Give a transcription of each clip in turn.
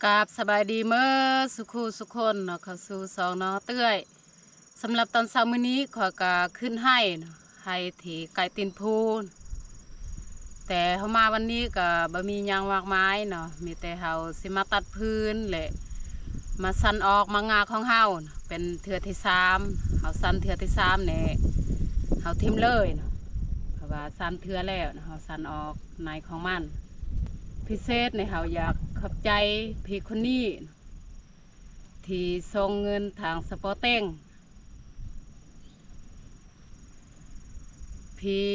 ກາບສະບາຍດີເມີສຸຄູ່ສຸຄົນເນາະ ເຂົ້າສູ່ຊ່ອງນ້ອງເຕ້ຍ. ສຳລັບຕອນເຊົ້າມື້ນີ້ ຂ້ອຍກະຂຶ້ນໄຮ່ເນາະ ໄຮ່ທີ່ໃກ້ຕີນພູ ແຕ່ເຮົາມາວັນນີ້ກະບໍ່ມີຫຍັງມາກມາຍເນາະ ມີແຕ່ເຮົາຊິມາຕັດຟືນ ແລະ ມາສັນອອກໝາກງາຂອງເຮົາເນາະ ເປັນເທື່ອທີສາມ. ເຮົາສັນເທື່ອທີສາມນີ້ ເຮົາຖິ້ມເລີຍເນາະ ເພາະວ່າສາມເທື່ອແລ້ວເນາະ ເຮົາສັນອອກໃນຂອງມັນ. ພິເສດນີ້ເຮົາຢາກຂອບໃຈພີ່ຄົນນີ້ ທີ່ສົ່ງເງິນທາງສະປອເຕັງ ພີ່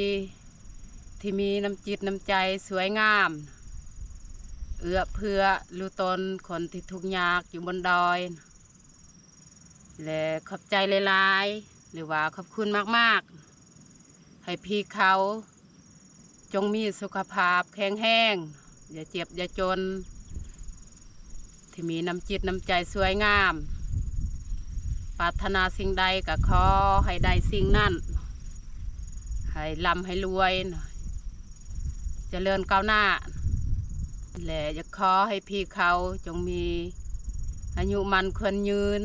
ທີ່ມີນ້ຳຈິດນ້ຳໃຈສວຍງາມ ເອື້ອເຟື້ອລູກຕົນຄົນທີ່ທຸກຍາກຢູ່ບົນດອຍ ແລະ ຂອບໃຈຫຼາຍໆ ຫຼືວ່າຂອບຄຸນມາກໆ ໃຫ້ພີ່ເຂົາ ຈົ່ງມີສຸຂະພາບແຂງແຮງ ຢ່າເຈັບຢ່າຈົນ ທີ່ມີນ້ຳຈິດນ້ຳໃຈສວຍງາມ ປາດຖະໜາສິ່ງໃດກໍຂໍໃຫ້ໄດ້ສິ່ງນັ້ນ ໃຫ້ລ່ຳໃຫ້ລວຍ ຈະເລີນກ້າວໜ້າ ແລະ ຢາກຂໍໃຫ້ພີ່ເຂົາຈົ່ງມີອາຍຸໝັ້ນຂວັນຍືນ.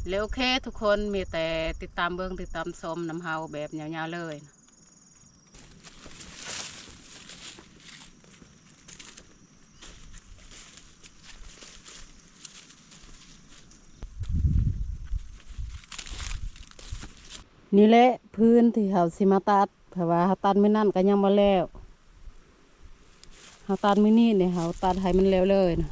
ແລະ ໂອເຄທຸກຄົນ ມີແຕ່ຕິດຕາມເບິ່ງຕິດຕາມຊົມນຳເຮົາແບບຍາວໆເລີຍ. ນີ້ແຫຼະຟືນທີ່ເຮົາຊິມາຕັດ ເພາະວ່າເຮົາຕັດມື້ນັ້ນກໍຍັງບໍ່ແລ້ວ ເຮົາຕັດມື້ນີ້ນີ້ ເຮົາຕັດໃຫ້ມັນແລ້ວເລີຍນະ.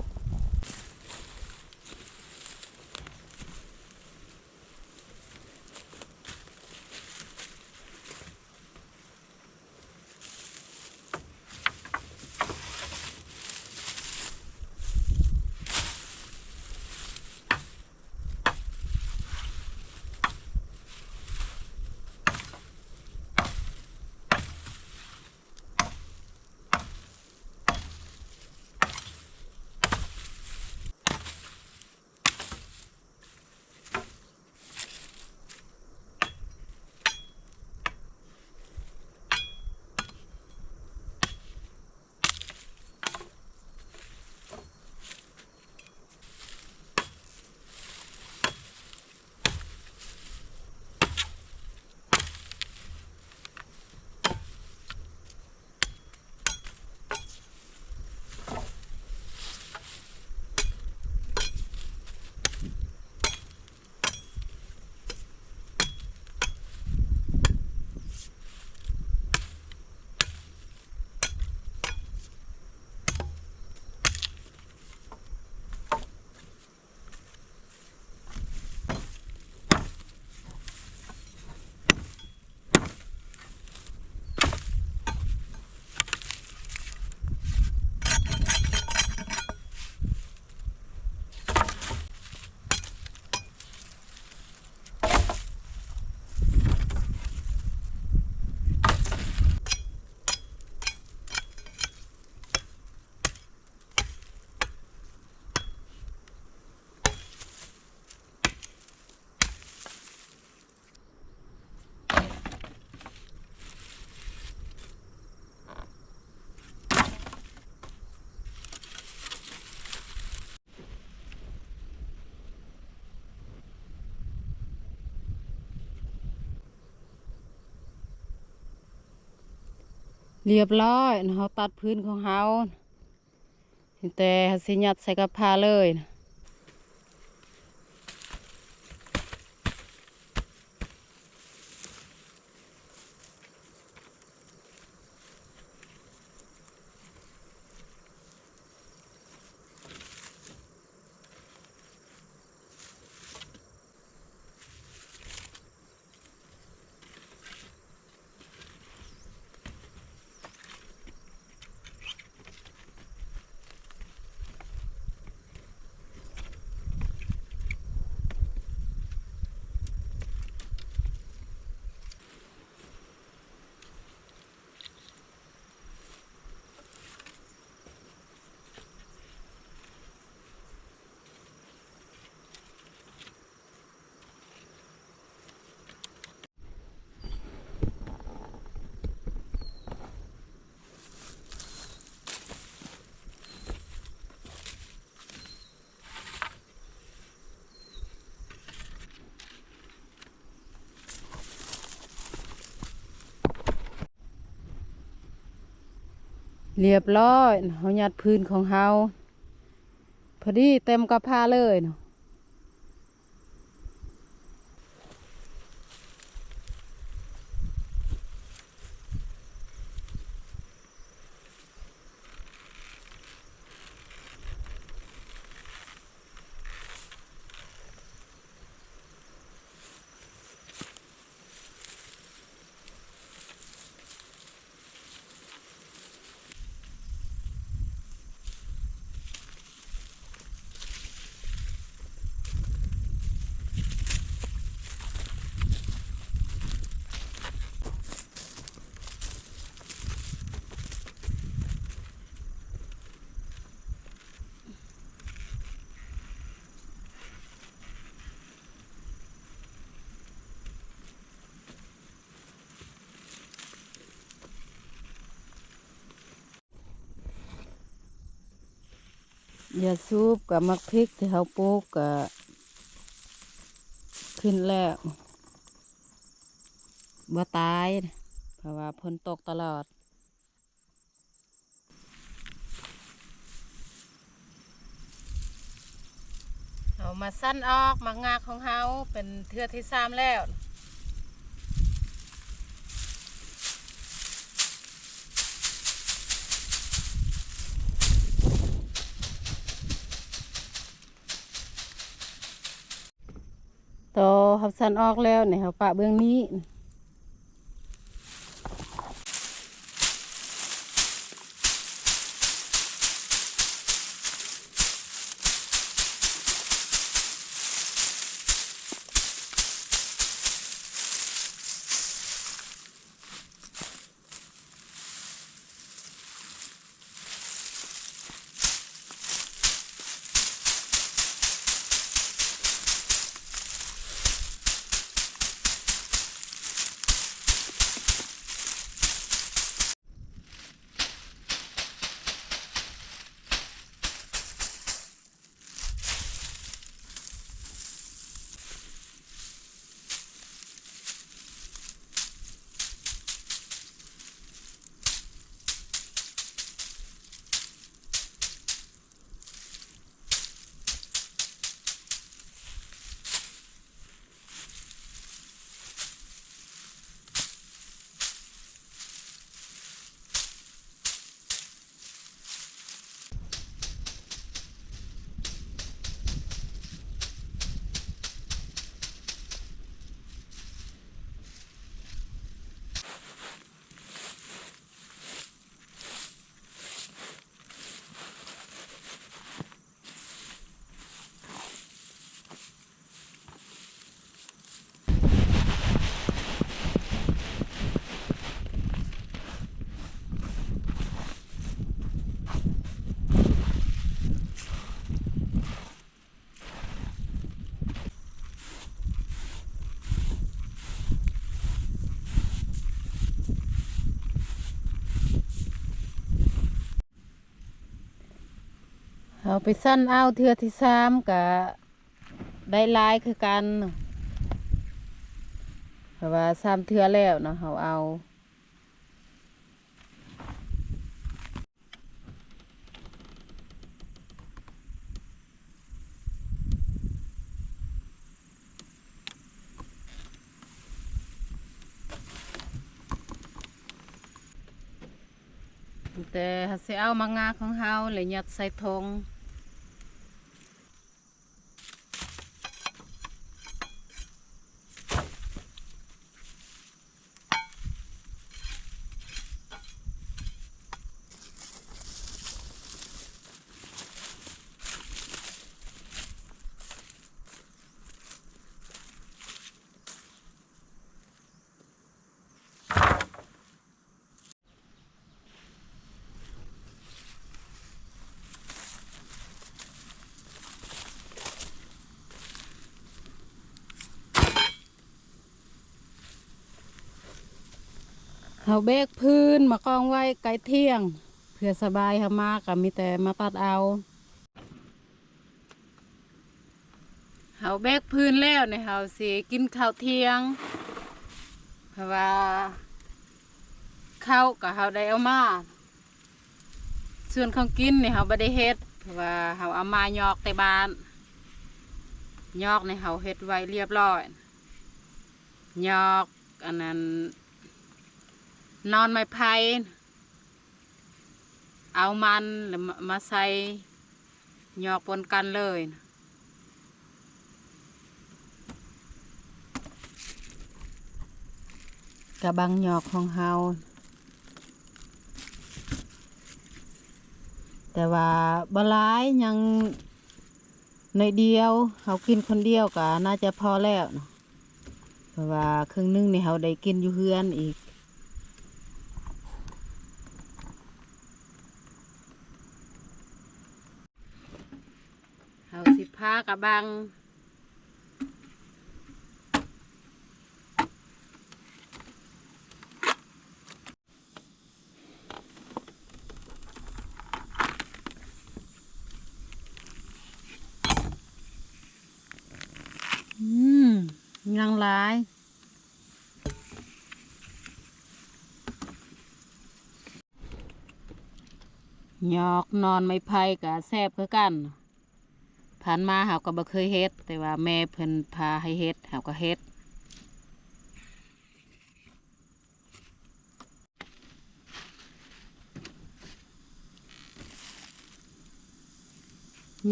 ລຽບຮ້ອຍ ເຮົາຕັດຟືນຂອງເຮົາ ແຕ່ເຮົາຊິຍັດໃສ່ກະພາເລີຍ. ຮຽບຮ້ອຍ ເຮົາຍັດພື້ນຂອງເຮົາ ພໍດີເຕັມກະພາເລີຍເນາະ. ຢາສູບກັບໝາກພິກທີ່ເຮົາປູກກະຂຶ້ນແລ້ວ ບໍ່ຕາຍ ເພາະວ່າຝົນຕົກຕະຫຼອດ. ເຮົາມາສັນອອກໝາກງາຂອງເຮົາເປັນເທື່ອທີສາມແລ້ວ. ຕໍ່ເຮົາສັນອອກແລ້ວນີ້ ເຮົາປະເບື້ອງນີ້. ເຮົາໄປສັນເອົາເທື່ອທີສາມກະໄດ້ຫຼາຍຄືກັນ ເພາະວ່າສາມເທື່ອແລ້ວເນາະ ເຮົາເອົາ. ແຕ່ເຮົາຊິເອົາໝາກງາຂອງເຮົາ ແລະ ຍັດໃສ່ຖົງ. ເຮົາແບກພື້ນມາກອງໄວ້ໃກ້ຖຽງ ເພື່ອສະບາຍເຮົາມາກະມີແຕ່ມາຕັດເອົາ. ເຮົາແບກພື້ນແລ້ວນີ້ ເຮົາຊິກິນເຂົ້າທ່ຽງ ເພາະວ່າເຂົ້າກະເຮົາໄດ້ເອົາມາ. ສ່ວນຂອງກິນນີ້ເຮົາບໍ່ໄດ້ເຮັດ ເພາະວ່າເຮົາເອົາມາຍອກແຕ່ບ້ານ. ຍອກນີ້ເຮົາເຮັດໄວ້ລຽບລ້ອຍ. ຍອກອັນນັ້ນ ໜອນໄມ້ໄຜ່ ເອົາມັນ ແລ້ວມາ ມາໃສ່ ຍອກປົນກັນເລີຍ. ກະບັງຍອກຂອງເຮົາ ແຕ່ວ່າບໍ່ຫຼາຍ ຍັງໜ້ອຍດຽວ ເຮົາກິນຄົນດຽວກະໜ້າຈະພໍແລ້ວເນາະ ເພາະວ່າເຄິ່ງໜຶ່ງນີ້ເຮົາໄດ້ກິນຢູ່ເຮືອນອີກ. ເຮົາຊິພາກະບັງ. ອືມ ຍັງຫຼາຍ. ຍອກໜອນໄມ້ໄຜ່ກະແຊບຄືກັນ. ຜ່ານມາເຮົາກະບໍ່ເຄີຍເຮັດ ແຕ່ວ່າແມ່ເພິ່ນພາໃຫ້ເຮັດ ເຮົາກະເຮັດ.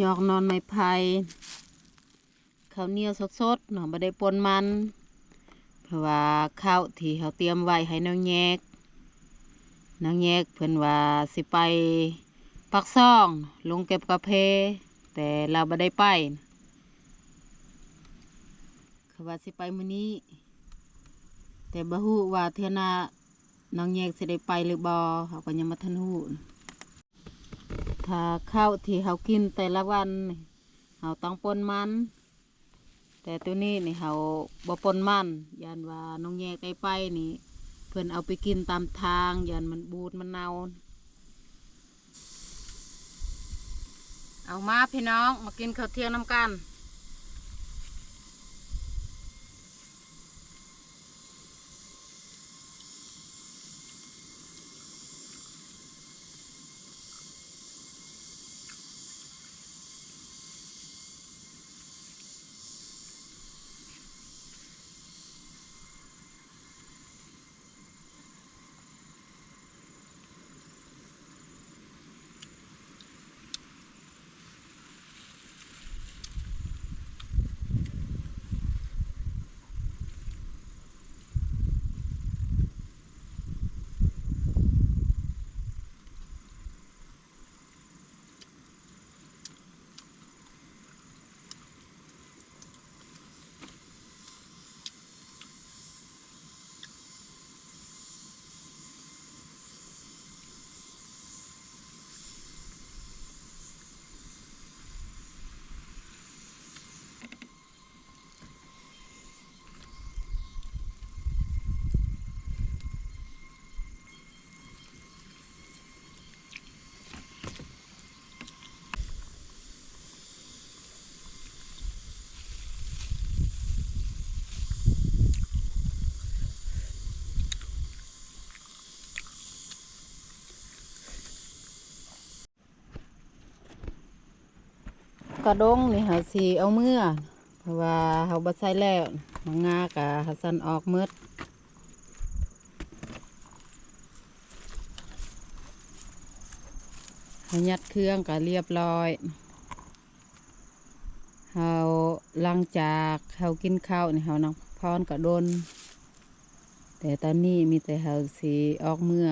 ຍອກໜອນໄມ້ໄຜ່ ເຂົ້າໜຽວສົດໆເນາະ ບໍ່ໄດ້ປົນມັນ ເພາະວ່າເຂົ້າທີ່ເຮົາຕຽມໄວ້ໃຫ້ນາງແຍກ ນາງແຍກເພິ່ນວ່າຊິໄປປາກຊ່ອງ ລົງເກັບກາເຟ ແຕ່ລາວບໍ່ໄດ້ໄປ. ເຂົາວ່າຊິໄປມື້ນີ້ ແຕ່ບໍ່ຮູ້ວ່າເທື່ອໜ້ານ້ອງແຍກຊິໄດ້ໄປຫຼືບໍ່ ເຮົາກໍຍັງບໍ່ທັນຮູ້. ຖ້າເຂົ້າທີ່ເຮົາກິນແຕ່ລະວັນນີ້ ເຮົາຕ້ອງປົນມັນ ແຕ່ໂຕນີ້ນີ້ເຮົາບໍ່ປົນມັນ ຢ້ານວ່ານ້ອງແຍກໄດ້ໄປນີ້ ເພິ່ນເອົາໄປກິນຕາມທາງ ຢ້ານມັນບູດມັນເນົ່າ. ເອົາມາພີ່ນ້ອງ ມາກິນເຂົ້າທ່ຽງນຳກັນ. ກະດົງນີ້ເຮົາຊິເອົາເມືອ ເພາະວ່າເຮົາບໍ່ໃສ່ແລ້ວ ໝາກງາກະເຮົາສັ່ນອອກໝົດ. ເຮົາຍັດເຄື່ອງກະລຽບລ້ອຍ. ເຮົາ ຫຼັງຈາກເຮົາກິນເຂົ້ານີ້ ເຮົານັ່ງພັກຜ່ອນກະດົນ ແຕ່ຕອນນີ້ມີແຕ່ເຮົາຊິອອກເມືອ.